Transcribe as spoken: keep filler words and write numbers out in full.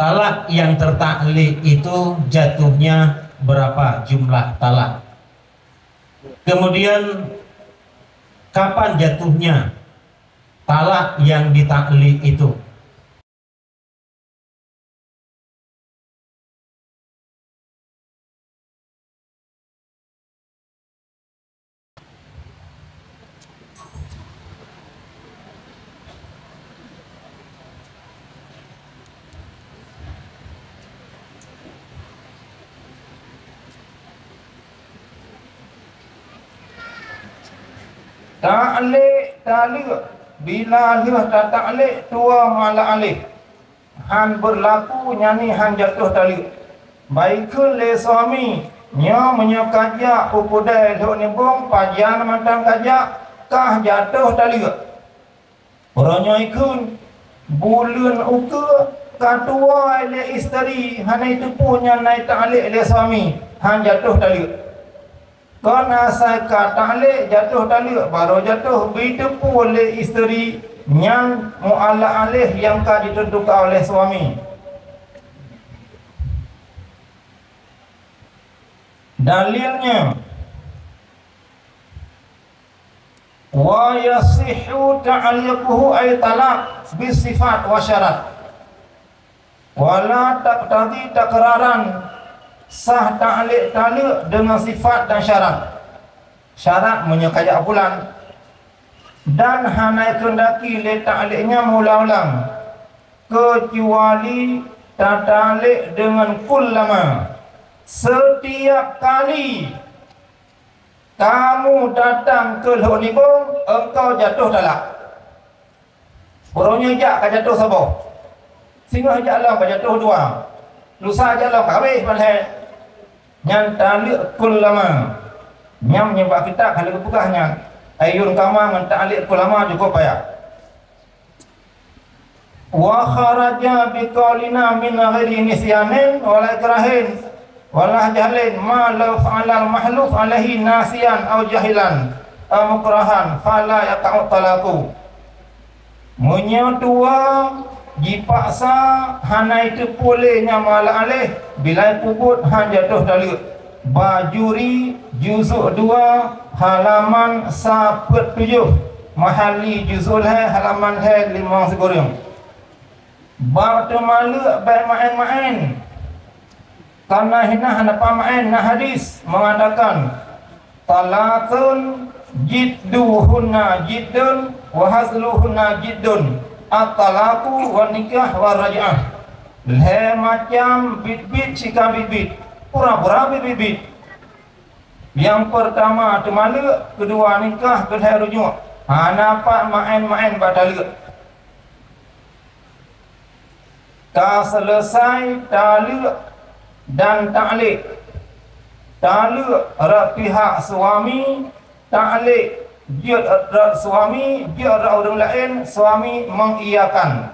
Talak yang tertaklik itu jatuhnya berapa jumlah talak? Kemudian, kapan jatuhnya talak yang ditaklik itu? Taklik taleuek, bila lheueh tataklik tuwoe meuala aléh, han beurlaku, nyan ni han jatoh taleuek. Bah ikheun lé suami, nyoe meunyoe kajak u keudè lhok nibong, pajan mantong kajak, kah jatoh taleuek. Uroe nyoe ikheun, buleuen ukeue ka tuwoe lé isteri, hana jiteupeue nyan na taklik lé suami, han jatoh taleuek. Kon asai ka taklik jatoh taleuek, barô jatoh, jiteupeue lé isteri nyan meuala aléh nyang ka jiteuntukan oleh suami. Dalilnya, wa yasihhu ta'liquhu ay talaq bisifat wa syarat. Wala taqtadi takraran, sah taklik taleuek deungon sifat dan syarat. Syarat meunyoe kajak bulan, dan hana keundaki lé taklik nyan meuulang-ulang, keucuali tataklik deungon kullama, setiap kali kamu datang keu lhok nibong, engkau jatoh talak. Uroe nyoe jak ka jatoh saboh. Singoh jak lom ka jatoh dua. Lusa jak lom ka habéh ban lhèe. Nyan taleuek kullama. Nyan meunyoe bak kitab ka lheueh geupeugah nyan. Ayyun kama ngon taklik kullama cukup payah. Wa kharaja biqaulina min ghairi nisyanin wala ikrahin wala jahlin ma law fa'alal mahluf alaihi nasiyan aw jahilan aw mukrahan fala yaqa'u talaqu. Meunyoe tuwoe jipaksa hana jiteupeue lé nyang meuala aléh, bila jipeubuet han jatoh taleuek. Bajuri juzuk dua halaman sapeuet tujoh, Mahalli juzuk lhèe halaman lhèe limong sikureueng. Bak teumaleuek bèk maén-maén. Kareuna hina hana pamaén na hadis meungatakan, "Tsalatsun jidduhunna jiddun wa hazluhunna jiddun, at-talaqu wan nikah war raj'ah." Lhèe macam bit-bit sika bit-bit, pura-pura bit-bit. Nyang peurtama teumaleuek, keudua nikah, keulhèe rujuk. Hana pat maén-maén bak taleuek. Ka seuleusai taleuek dan taklik. Taleuek rot pihak suami, taklik jeuet rot suami, jeuet rot ureueng laén, suami mengiyakan.